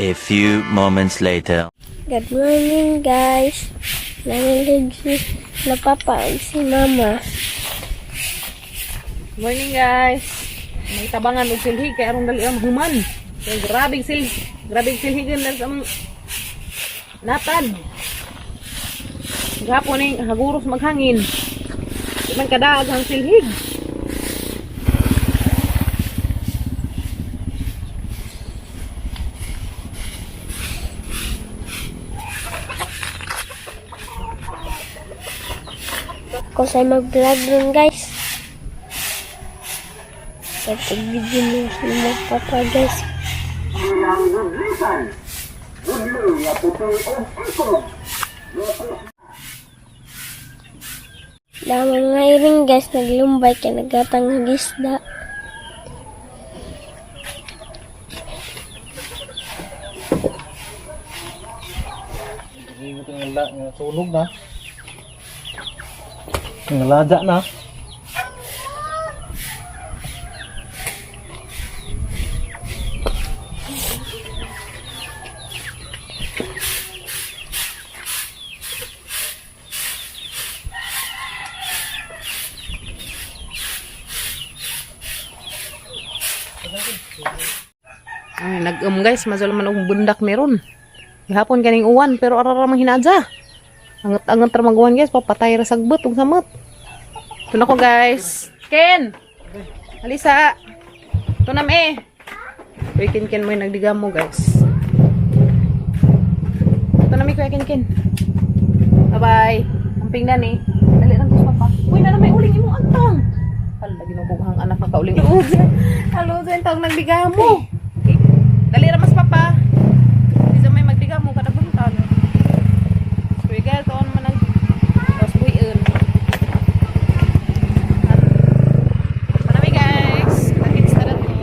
A few moments later. Good morning, guys. Nangilig si napapa ug si mama. Morning, guys. May tabangan og silhig kay aron dali ang human. Kay grabing silhigan lang sa among natad. Gapon ning haguros maghangin. Di man kadaag ang silhig. Ako sa mag-vlog nun, guys. Pag-video mo si mo papa, guys. Damang nga rin, guys, naglumbay kay nagatang gisda. Hindi ko nga sunog na. Nga ladya na. Ay, nag-um guys, mazol man og bundak meron. Gihapon kaning uwan pero ara ra man hinadya. Angat-angat ra maguwan, guys, papatay ra sagbot ug samot. Ito na ko, guys. Ken. Alisa. Ito na me. Uy, Ken Ken mo yung nagdigam mo, guys. Ito na mi, Kuya Ken Ken. Bye-bye. Amping na ni. Dali lang ko papa. Uy, na may uling imong antang. Hala, ginugughang anak na kauling. Halo, sa tawag nagdigam mo. Dali ra mas papa. Di sa may magdigam mo kada buntag. Kuya Gael, tuon man ang tapos buhion. Marami, guys. Nakits na rin ko.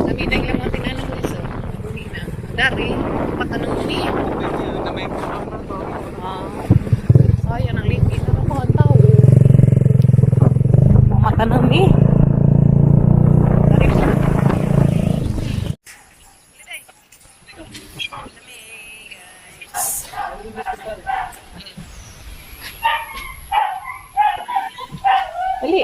Kami na lang mga tinanong guys. Oh. Buhi na. Dari, patanong ni. Ah. Sayang ang liki. Ano ko ang tao? Matanong ni. Dari. Dali.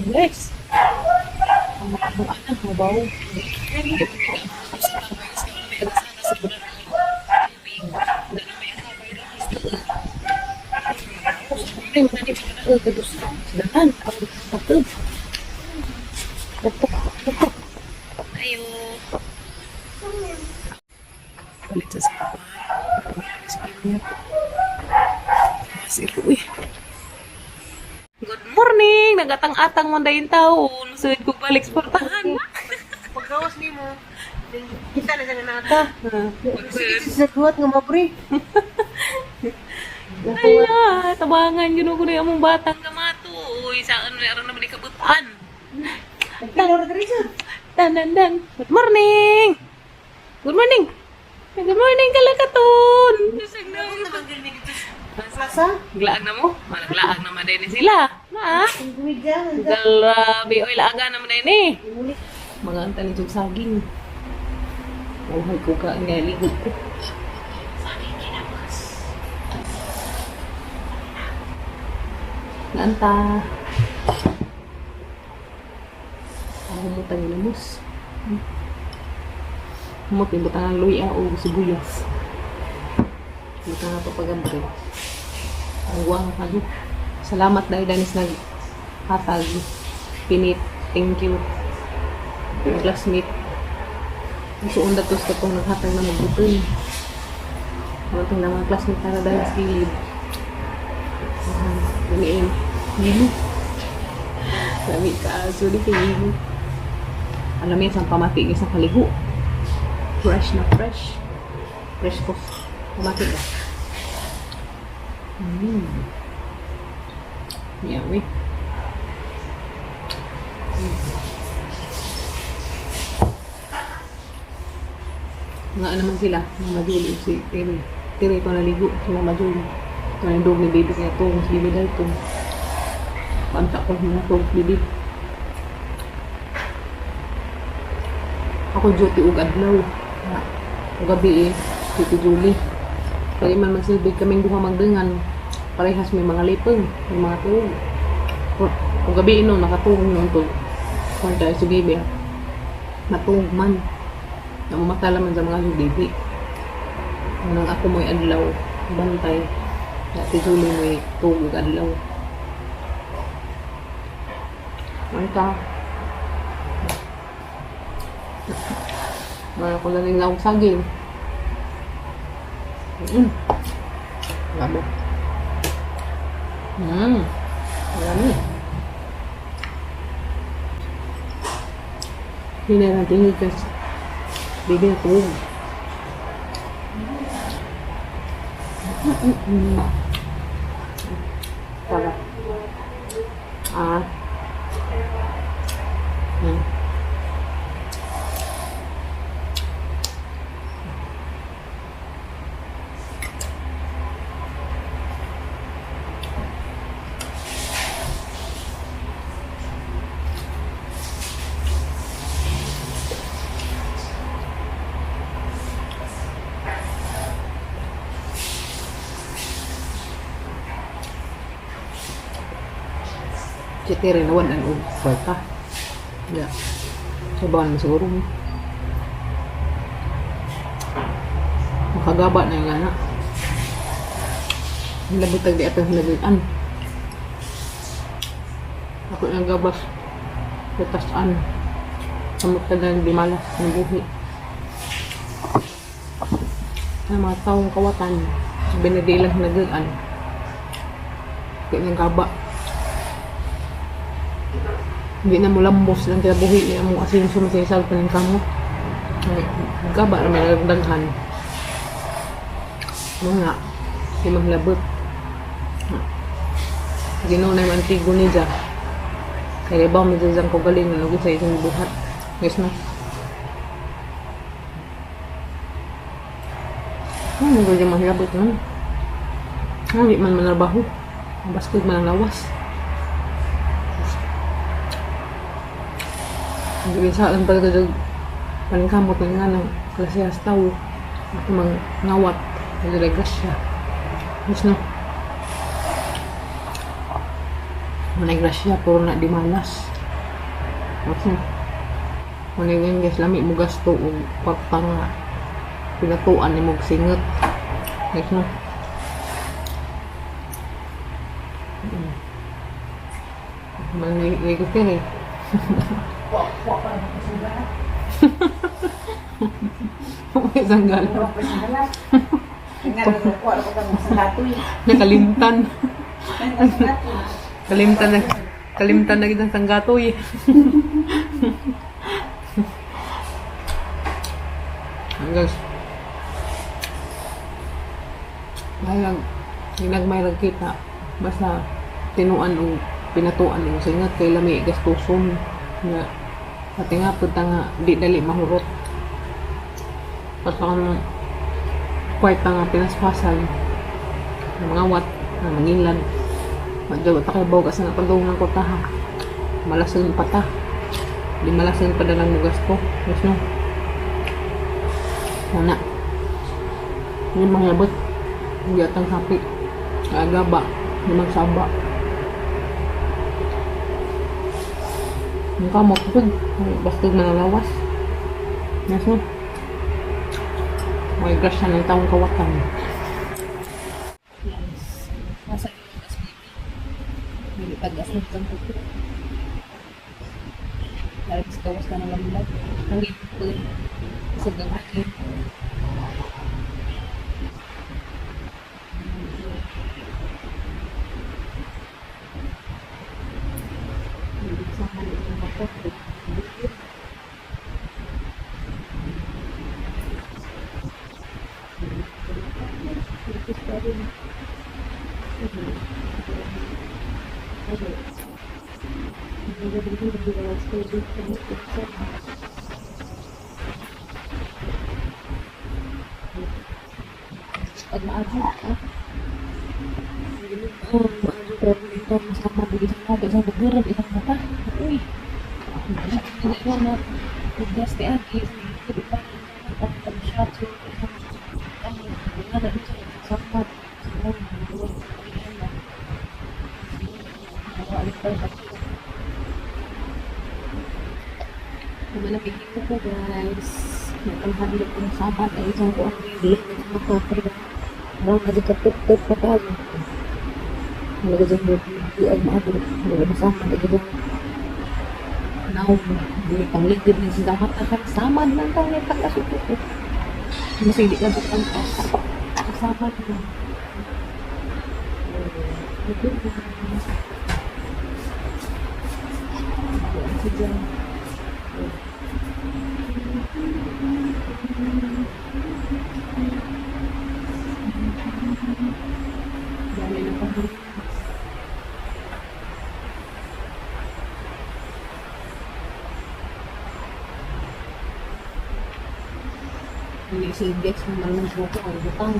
Guys. Ang makabuanan, mabaw. Ayo. Balik sa Sige, Good morning! Nagatang-atang man dayon taon. Sunod ko balik sa portahan. Pagkawas nimo, kita na sa nata. Pagsunod. Sa duhat nga mapre. Ala, tabangan yun ko na yung among batang kamato. Uy, saan na aron naman ikabutan. Nagtanor diri sa. Dan, dan, dan. Good morning! Good morning! Good morning, kalakaton! Asa? Glaag na mo? Malaglaag naman din ni sila. Na? Gumiga. Grabe, oy, laaga naman din eh. Mga anta ni Jug saging. Buhay ko ka, nga ligo ko. Saging kinabas. Naanta. Ang humutang ginamos. Humot yung butang ang luya o sibuyas. Butang na to pagambre. Ang guwang kayo. Salamat dahil Danis naghatag. Pinit. Thank you. Yung classmate. Ang suon datos ka pong naghatag na magbuton. Ang na mga classmate na Danis gilid. Dami Gilo. Dami ka. Sorry kay Gilo. Alam mo yan, isang pamati isang kaligo. Fresh na fresh. Fresh ko. Pamati ba? Yummy. Nga naman sila, Mama Julie, si Terry. Terry ko naligo, si Mama Julie. Ito yung ni baby kaya ito. Mas baby dahil ito. Panta ko mga tug baby. Ako duty ug adlaw. Ug gabi eh. Duty Julie. Kaya man magsilbi kaming duha magdangan. Parehas may mga lipong, may mga tuog. Ug gabi ino nakatuog noon to. Kung tayo si baby. Matuog man. Namumata man sa mga baby. Nang ako mo'y adlaw, bantay. Dati Julie mo'y tuog ug adlaw. Ano ka? Wala ko lang yung saging. Labo. Marami. Hindi na natin yung kasi baby na tuog. Tara. Ah. Citire na wan ang og kwarta. Ya. Sabahan mo siguro. Makagaba na yung anak. Labitag di atong hilabitan. Ako yung gabas. Latasan. Samot ka na di malas ng buhi. Ang mga taong kawatan. Binadilang hinagian. Kaya nang gaba. Hindi na mo lambos lang kinabuhi. Hindi mo asinso masisal pa ng kamo. Gaba na may nagdaghan. Mga, di maglabot. Ginoo na yung antigo niya. Kaya ba, may dyan ko galing na sa isang buhat. Yes, no? Ano ba yung maglabot nun? Hindi man manarbaho. Baskog man ang lawas. Hindi sa lang pala kadag paningkamot na nga ng klasehas tao. Ako mang ngawat. Nagregas siya. Yes, no? Manay grasya, puro na di malas. Okay. Manay ganyan guys, lami mo gasto o kwarta nga pinatuan ni mong singot. Yes, no? Manay ko eh. May sanggal. Nakalimtan. Kalimtan na. Kalimtan na kitang sanggatoy. Guys. Mahal ginagmay lang kita. Basta tinuan o pinatuan o singat kay lami gastuson nga pati nga punta nga di dali mahurot. Basta kang kwarta nga pinaspasan mga wat na mangilan. Madyo ta kay bawg asa nga pagdungan ko ta ha. Malason pa ta. Di malason pa dalang mo gasto. Yes no. Wala. Hindi manglabot. Hindi atang happy. Agaba. Hindi magsaba. Ang kamot ko. Basta manalawas. Yes no. May grasya ng taong kawatan. Yes. Nasa baby. Tagas ng kang kuko. Lalabas gawas na ng lambat. Ang gipon. Sa gawin. Pag maagad, ah. Ito sama di isang mata, isang buguran, isang mata. Uy. Ako na tugas ni Aki sa sama. Malapit ko guys. Nagpanghadlok kong sabat ay isang ko ang hindi mata pero parang nagkatut-tut pa tayo. Talaga dyan di ay maabot. Wala masama na dyan. Now, di pangligid ni sa mata kay samad lang tayo ni pagkasuto ko. Mas hindi ka dyan ang samad na. Sige. Dami na pa. Hindi si Gex na marunong ko ang butang.